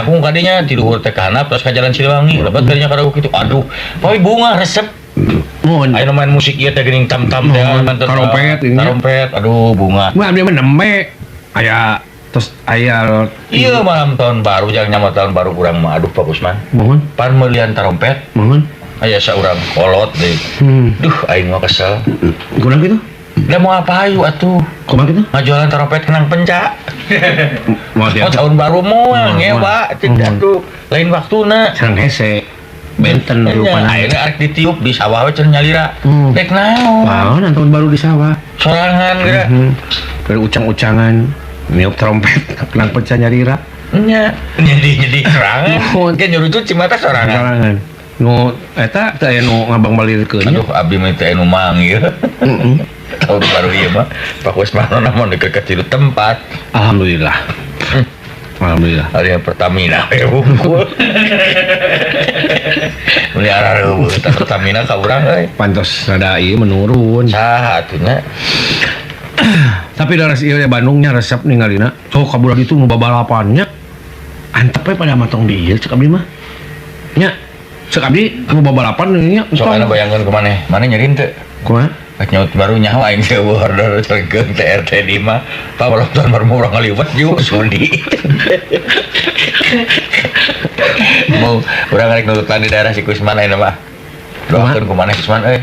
Aku kadinya ti luhur teh ka handap terus ka Jalan Siliwangi, lebat kadinya ka kitu. Aduh, poe bunga resep. Mohon. Ayo main musik ieu teh geuning tam-tam teh trompet ini. Trompet, aduh bunga. Mah abdi mah nembe aya terus aya ieu malam tahun baru jangan nyamot tahun baru urang mah aduh Pak Kusman. Mohon. Pan meulian trompet. Mohon. Aya saurang kolot deui. Duh aing mah kesel. Kurang kitu? Lah mau apa ayu atuh? Kumaha kitu? Ngajualan trompet kenang penca. Mau tahun baru moal ngewa tidak tuh. Lain waktuna. Sareng hese. Benten rupana. Ayeuna arek ditiup di sawah we cenah nyalira. Rek naon? Naon tahun baru di sawah. Sorangan geura. Keur ucang-ucangan niup trompet kenang penca nyalira. Nya, nyedi-nyedi sorangan. Ke nyurucut cimata sorangan. Sorangan. Nu eta teh aya nu ngabang-balirkeun. Aduh abdi mah teh anu mang ieu. Tahun baru ieu mah Pak Kusman mah deket ka tilu tempat. Alhamdulillah. Alhamdulillah. Hari yang Pertamina we hungkul. Meuli arareueuh tah Pertamina ka urang euy. Pantos rada ieu menurun. Saha atuh nya. Tapi daras ieu Bandungnya resep ningalina. Sok kabur ditu nu babalapannya. Antep we pada matong di ieu cek abdi mah. Nya. Cek abdi nu babalapan nya. Sok anu bayangkeun ku maneh. Maneh nyeri teu? Kumaha? Nyaut baru nyaho aing teh order celengkeun TRT di mah. Pak penonton baru mau urang ngaliwet yuk sudi. Mau urang rek nututan di daerah si Kusman ayeuna mah. Doakeun ku maneh Kusman euy.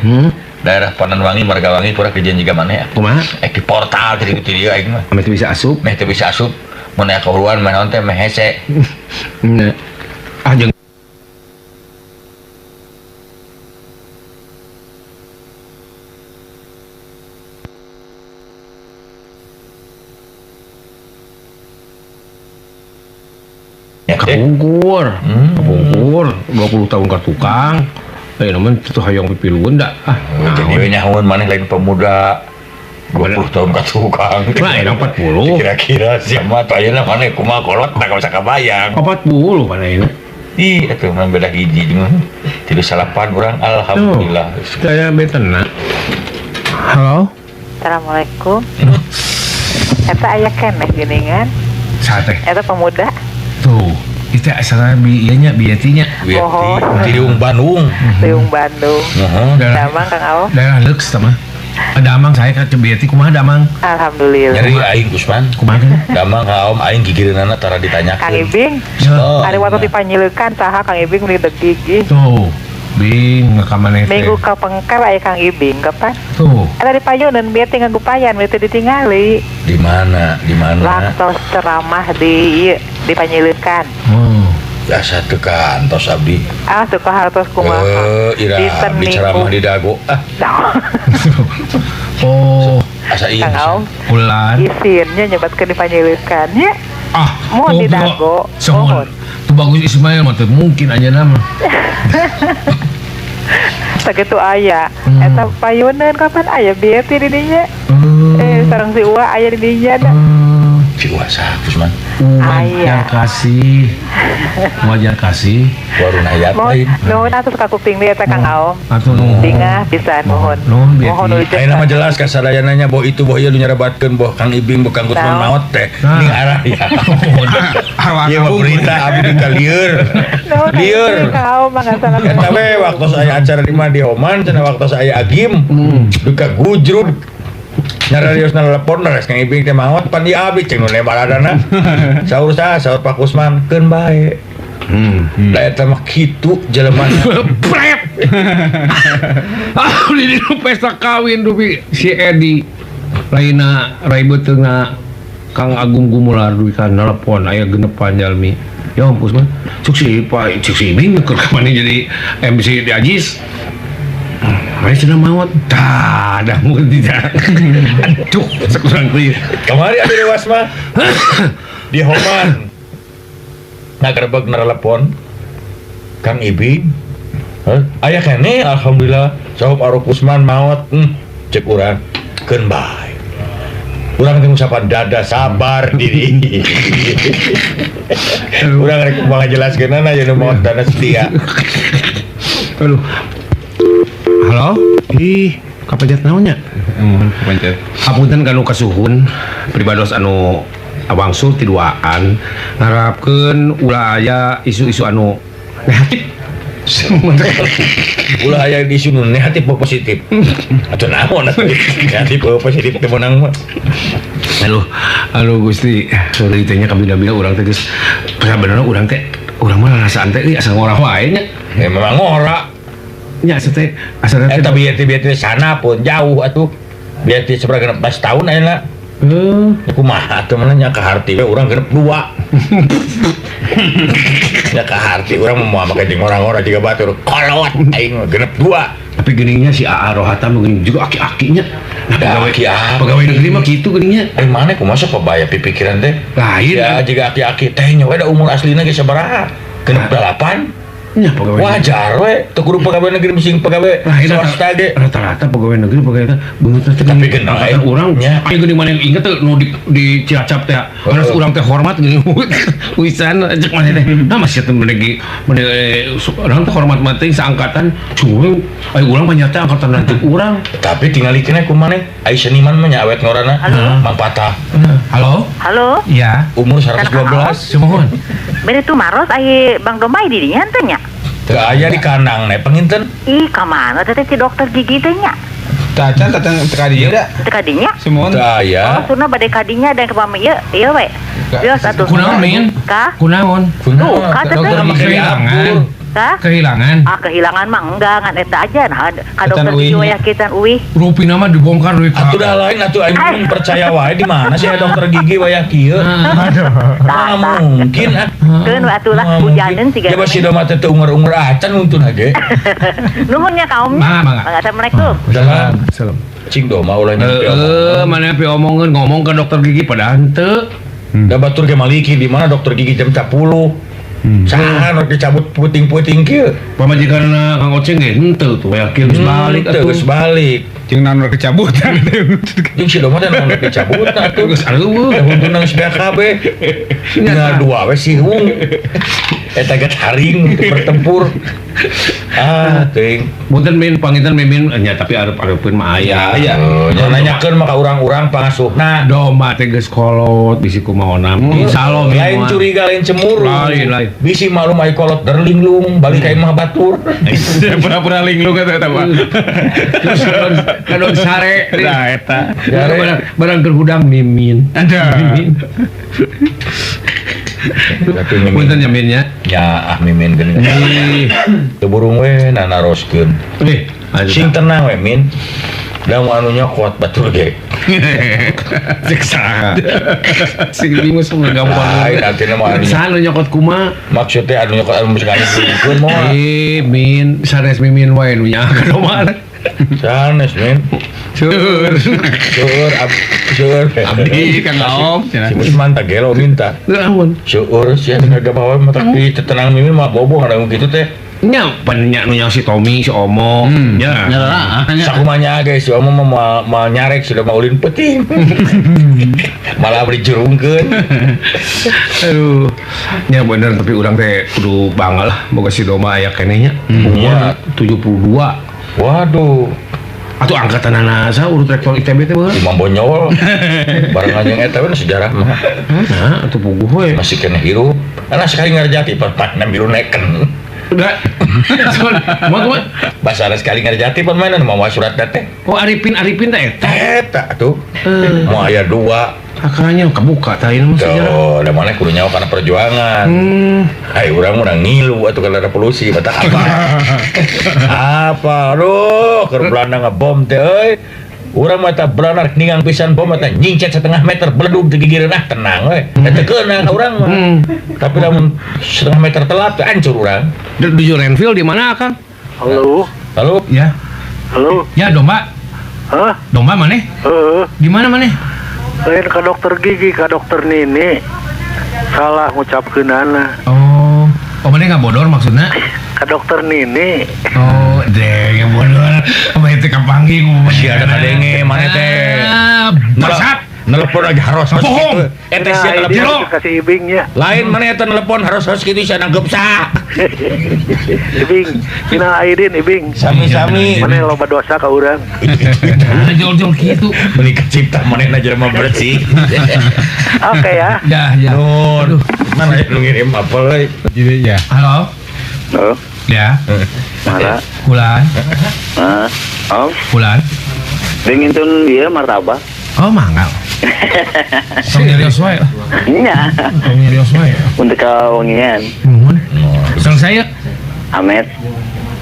Daerah Pananwangi Margawangi pura kajian jiga maneh. Kumaha? Di portal tadi ti dieu aing mah. Ame teu bisa asup. Meh teu bisa asup. Mun aya kahuruan mah naon teh meh hese. Ah jeung kapungkur. Kapungkur 20 tahun ka tukang. Namun itu hayang pipilueun da. Ah, jadi we nyahoan maneh lain pemuda 20 tahun ka tukang. Lah, enak 40. Kira-kira siapa tuh ayeuna maneh kumaha kolot tak usah kabayang. 40 maneh. Ih, atuh mah beda hiji jeung 38 urang alhamdulillah. Saya betena. Halo. Assalamualaikum. Eta aya keneh geuningan. Sate. Eta pemuda. Tuh. Itu asalnya biayanya, biayanya. Tiung Bandung. Tiung Bandung. Damang Kang Aom. Daerah Lux sama. Damang saya ka Bieti kumaha Damang? Alhamdulillah. Nyeri aing Kusman. Kumaha? Damang Kang Aom aing gigireunana tara ditanyakeun. Kang Ibing. Ari waktu dipanyilekan saha Kang Ibing meuni degig. Tuh. Bing ka maneh teh. Minggu kapengker aya Kang Ibing kapan? Tuh. Eta dipayuneun Bieti ngagupayan meuni teu ditingali. Di mana? Di mana? Waktu ceramah di ieu di Panyilekan. Oh. Biasa teu kantos abdi. Ah, teu kahartos kumaha. Ira abdi ceramah di Dago. Ah. Oh, asa ieu. Ulan. Isinnya nyebatkeun di Panyilekan nya. Ah, mun di Dago. Mohon. Tuh bagus Ismail mah teu mungkin anjeunna mah. Sakitu aya. Eta payuneun kapan aya Bieti di dinya? Sareng si Uwa aya di dinya da. Si Uwa sah Kusman. Wajar kasih. Wajar kasih. Waruna ayat lain. Nuhun atuh ka kuping deui eta Kang Aom. Atuh nuhun. Dingah pisan nuhun. Nuhun Bieti. Ayeuna mah jelas ka sadayana nya boh itu boh ieu nu nyarebatkeun boh Kang Ibing boh Kang Kusman maot teh. Ning arah ya. Ieu mah berita abdi ka lieur. Lieur. Kang Aom mah salah. Eta we waktu saya acara di mah di Homan cenah waktu saya agim. Duka gujrud. Nyararios nelepon res Kang Ibing teh maot pan di abdi cing nu baradana. Saur saha saur Pak Kusman keun bae. Da eta mah kitu jelema. Pret. Ah, di pesta kawin dupi si Edi. Lainna rai beuteungna Kang Agung Gumelar dupi ka nelepon aya genepan jalmi. Ya ampun Kusman, cuk si Pak cuk si Ibing keur ka maneh jadi MC di Ajis. Mari cenah maot. Tah, dah mun tidak. Aduh, sekurang teuing. Kamari abdi dewas mah. Di Homan. Ngagerebeg nelepon Kang Ibing. Aya keneh alhamdulillah. Saum Aruk Usman maot. Cek urang keun bae. Urang teh ngusapan dada sabar diri. Urang rek kumaha jelaskeunana aya nu maot dana setia. Aduh. Halo? Ih, kapencet naon nya? Mohon kapencet. Hapunten kanu kasuhun pribados anu wangsul ti duaan ngarapkeun ulah aya isu-isu anu negatif. Ulah aya isu nu negatif boh positif. Atuh naon atuh negatif boh positif teu meunang mah. Aduh, aduh Gusti, sorry teh nya kabina-bina urang teh geus sabenerna urang teh urang mah rarasaan teh euy asa ngora wae nya. Ya memang ngora. Nya asa teh asa teh eta bieu sana pun jauh atuh. Bieu teh sabaraha 16 tahun ayeuna. Kumaha atuh mana nya kaharti we urang genep 2. Nya kaharti urang mah moal make jeung orang-orang jiga batur kolot aing mah genep 2. Tapi geuningnya si AA Rohata mah geuning juga aki-akinya. Nah, pegawai negeri mah kitu geuningnya. Aing maneh kumaha sok pabaya pipikiran teh. Lain ya jiga aki-aki teh nya we da umur aslina ge sabaraha? Genep 8. Nya pegawai wajar we teu kudu pegawai negeri mesti pegawai swasta ge rata-rata pegawai negeri pegawai beungeut teh tapi geuna urang aya geuning mana yang inget teh nu di Cilacap teh harus urang teh hormat geuning wisan cek maneh teh nah masih teh menegi urang teh hormat mah teh saangkatan cuy aya urang mah nyata angkatan lanjut urang tapi tingali keneh ku maneh aya seniman mah nya awet ngorana Mang Patah. Halo halo iya umur 112 sumuhun bere tumaros aya Bang Domai di dinya teh nya. Teu aya di kandang ne panginten. Ih, ka mana teh si dokter gigi teh nya? Tacan tacan teu ka dieu da. Teu ka dinya? Sumuhun. Teu aya. Oh, surna bade ka dinya dan kepami ieu, ieu we. Wios atuh. Kunaon, Min? Ka? Kunaon? Tuh, ka teh. Dokter Make kehilangan. Ka? Kehilangan. Ah, kehilangan mah enggak, ngan eta aja nah ka dokter Etan gigi uih. wayah kitan uih. Rupina mah dibongkar deui Atuh dah lain atuh aing mun percaya wae di mana sih dokter gigi wayah kieu. Tah, Moal tah. mungkin ah. Keun we atuh lah Moal mungkin. hujaneun siga. Ya basi mah teh teu ungur-ungur acan untun ge. Nuhun nya kaum. Mangga, mangga. Mangga, Assalamualaikum. Salam. Salam. Cing doma ulah nyampe Heeh, mana pi omongeun ngomong ke dokter gigi padahal henteu. Da batur ge maliki di mana dokter gigi jam 10. Saha nu dicabut puting-puting kieu. Pamajikanna Kang Oceng ge henteu tuh wayah kieu geus balik Teu atuh. geus balik. Jeung naon rek kecabutan. Jeung si doma teh naon rek dicabut atuh. Geus areueuh. Da huntuna geus beak kabeh. Tinggal dua we sihung. Eta ge haring teu bertempur. Ah, teuing. Punten Min, panginten Mimin nya tapi areup-areupeun mah aya. Aya. Nya nanyakeun mah ka urang-urang pangasuhna. Domba teh geus kolot bisi kumaona. Insyaallah Min. Lain moal. curiga, lain cemburu. Lain, lain. Bisi maklum ai kolot derlinglung balik ka imah batur. Pura-pura linglung eta eta mah. Terus kadon sare. Nah, eta. Barang barang keur hudang Mimin. Ada. Mimin. Tapi mimin. Punten ya Min ya. Ya ah mimin geuning. Ih, Teu burung we nanaroskeun. eh, Sing tenang we min. Da mu anu nyokot batur ge. Siksa. Sing bingung semua gampang. Lain artinya mah anu Saha nu nyokot kumaha? maksudnya anu nyokot anu geus nganyebutkeun moal. Eh, Min, sanes Mimin wae nu nyaah ka domba. Sanes min. Seur. Seueur ab seueur. Abdi Kang Aom cenah. Si Usman tak gelo minta. Ampun. Seueur sia kagak bawa mah tapi tenang mimin mah bobo ada gitu teh. Nya pan nya nu nyaah si Tommy, si Omo. Nya. Sakumanya ge si Omo mah moal moal nyarek sudah mau ulin peuting. Malah beli jurungkeun. Aduh. Nya bener tapi urang teh kudu bangga lah boga si domba aya keneh nya. Umur 72. Waduh, Atuh angkatanana sa urut rektor ITB teh baheula. Imam Bonyol. Barengan jeung eta we sejarah mah. Nah, atuh puguh we. Masih kena hirup. Karena sekali ngarjati permainan biru neken. Udah. Mau kumaha? Bahasa sekali ngarjati permainan mau surat teh. Oh Arifin Arifin teh eta. Eta tuh. Mau aya dua. Kakaknya kebuka tah ieu mah sejarah. Tuh, da mana kudu nyawa karena perjuangan. Hai urang urang ngilu atuh karena revolusi mata apa? Apa aduh keur Belanda ngebom teh euy. Urang mah tah Belanda rek ningang pisan bom mah teh nyingcet setengah meter beledug teu gigireun ah tenang we. Eta keunang ka urang mah. Tapi lamun setengah meter telat teh hancur urang. Di Renville di mana Kang? Halo. Lalu Ya. Halo. Ya domba. Hah? Domba mana? Heeh. Di mana mana? Lain ke dokter gigi, ke dokter Nini. Salah ngucapkeunana. Oh, oh mana nggak bodor maksudnya? Ke dokter Nini. Oh, deh yang bodor. Apa itu kapanggih ngomong Si ada kadenge mana teh. Bangsat. Nelpon aja harus harus Bohong. gitu. Eta sia Nah, nelpon. ini kasih ibingnya. Lain mana eta nelpon harus harus gitu sia nanggep sa. Ibing, minal aidin ibing. Sami-sami. Mana loba dosa ka urang. Nah, jol-jol gitu. Menikah cipta manehna jelema bersih. Oke ya. Ya, ya. Nun. Mana nu ngirim apa euy? Jadi ya. Halo. Halo. Ya. Mara. Kulan. Ah, Om, Kulan. dingin tun dia martabak. Oh, mangga. Tong nyarios wae. Nya, Tong nyarios wae. untuk kawangian. Nuhun. Selesai ya? Amet.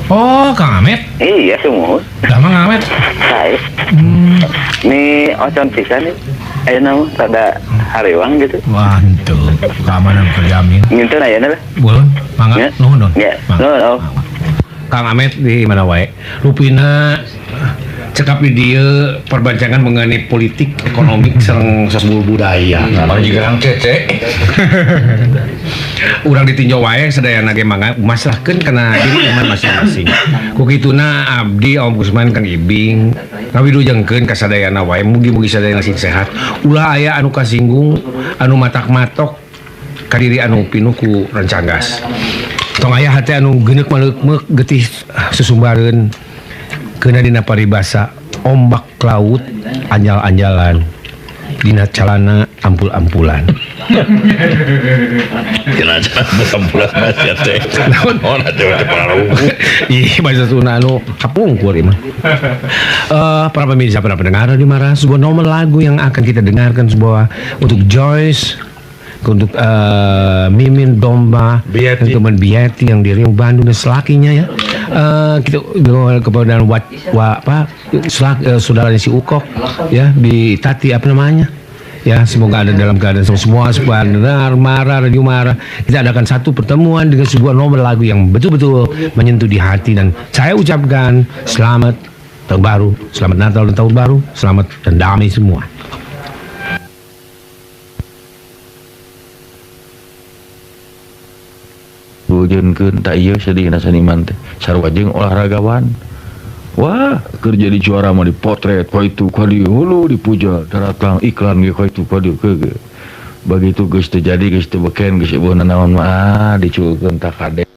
Oh, Kang Amet. Iya semua. Lama Kang Amet. Saya. Ini ocon pisan nih. Ayo nama rada hariwang gitu. Wah, henteu. Keamanan terjamin. Ngintun ayeuna lah. Boleh, mangga. Ya. Nuhun, nuhun. Ya. Mangga. Nuhun, oh. Kang Amet di mana wae? Rupina cekap di dieu perbancangan mengenai politik, ekonomi sareng sosbul budaya. Nah, mana juga Kang Cece. Urang ditinjau wae sadayana ge mangga masrahkeun kana diri iman masing-masing. Ku kituna abdi Om Kusman Kang Ibing ngawilujengkeun ka sadayana wae mugi-mugi sadayana sing sehat. Ulah aya anu kasinggung, anu matak-matok ka diri anu pinuh ku rencanggas. Tong aya hate anu geuneuk maleukmeuk getih susumbareun. Keuna dina paribasa ombak laut anjal-anjalan. Dina calana ampul-ampulan. Dina calana ampul-ampulan sia teh. Naon atuh teh pararugu. Ih, bahasa Sunda anu kapungkur ieu mah. Para pemirsa, para pendengar di Mara, sebuah nomor lagu yang akan kita dengarkan sebuah untuk Joyce, untuk Mimin Domba, Bieti. Teman Bieti yang di Riung Bandung dan selakinya ya. Kita kepada saudaranya si Ukok ya di Tati apa namanya ya, semoga ada dalam keadaan semua sebuah benar marah radio marah. Kita adakan satu pertemuan dengan sebuah nomor lagu yang betul-betul menyentuh di hati dan saya ucapkan selamat tahun baru, selamat Natal dan tahun baru, selamat dan damai semua. Bujeunkeun tak ieu sedihna seniman teh sarua jeung olahragawan. Wah, keur jadi juara mah dipotret ka itu ka dieu hulu dipuja daratang iklan ge ka itu ka dieu ke. Begitu geus teu jadi geus teu beken geus eueuh nanaon mah diculkeun ta kade.